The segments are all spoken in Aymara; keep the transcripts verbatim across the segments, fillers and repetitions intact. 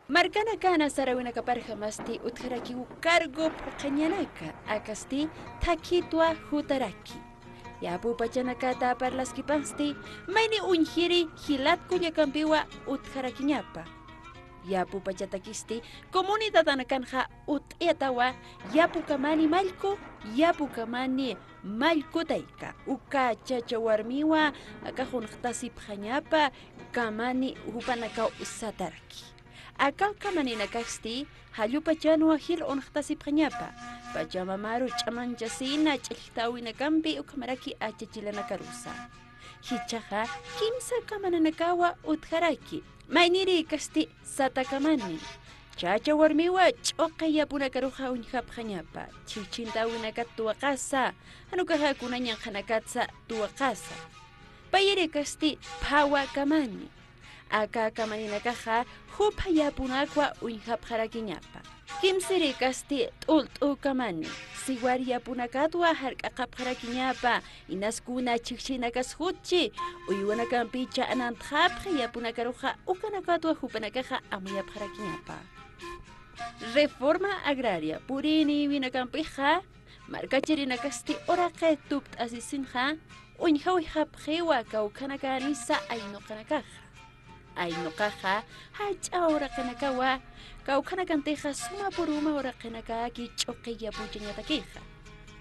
Markanakana saräwinakaparjamasti utjarakiw cargo phuqhañanaka, akasti thakitwa jutaraki. Yapupachanakata parlaskipansti, mayni uñjiri jilat kullakampiwa utjarakiñapa. Yapupachatakisti comunidadanakanxa ut'yatawa yapukamani mallku, yapukamani mallku tayka. Uka chacha warmiwa aka qunxtasipxañapa kamani jupanakaw sataraki. Aka kamaninakasti jallupachanwa jil unxtasipxañapa, Pachamamaru ch'amanchasina ch'illktäwinakampi ukhamaraki achachilanakarusa. Jichhaxa kimsa kamaninakawa utjaraki, maynirïkasti sata kamani. Chacha warmiwa ch'uqi yapunakaruxa uñjapxañapa, chhijchhintäwinakat tuwaqasa, jan ukaxa kuna ñanqhanakatsa tuwaqasa. Payirïkasti phawa kamani. Aka kamaninakaxa jupha yapunakwa uñjapxarakiñapa. Kimsirïkasti t'ult'u kamani. Siwar yapunakatwa jark'aqapxarakiñapa, inas kuna chhijchhinakas jutchi, uywanakampicha anantxapxi yapunakaruxa ukanakatwa jupanakaxa amuyapxarakiñapa. Reforma agraria purïniwinakampixa, markachirinakasti uraqi tupt'asisinxa, uñjawayxapxiwa kawkhanakanisa aynuqanakaxa. Aynuqaxa jach'a uraqinakawa, kawkhanakantixa suma puruma uraqinakaki ch'uqi yapuchañatakixa.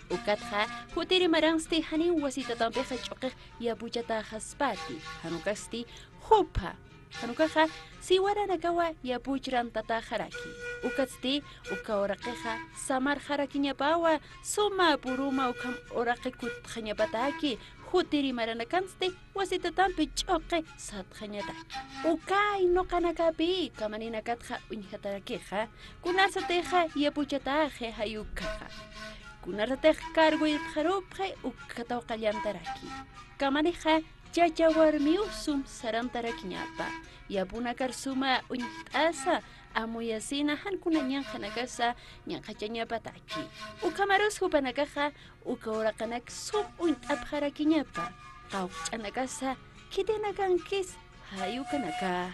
Ukatxa jutiri maransti janiw wasitatampixa ch'uqix yapuchatäxaspati, jan ukasti jupha, jan ukaxa siwaranakawa yapuchrantatäxaraki. Ukatsti uka uraqixa samarxarakiñapawa suma puruma ukham uraqi kutxañapataki, jutiri maranakansti wasitatampi ch'uqi satxañataki. Uka aynuqanakapï kamaninakatxa uñjatarakixa, kunarsatixa yapuchatäxi jayukkaxa, kunarsatix cargoyapxarupxi ukkataw qallantaraki. Kamanixa chacha warmiw sum sarantarakiñapa, yapunakar suma uñjt'asa amuyasina jan kuna ñanqhanakasa ñanqhachañapataki. Ukhamarus jupanakaxa uka uraqinak sum uñt'apxarakiñapa, qawqch'anakasa khitinakankis jayukanaka.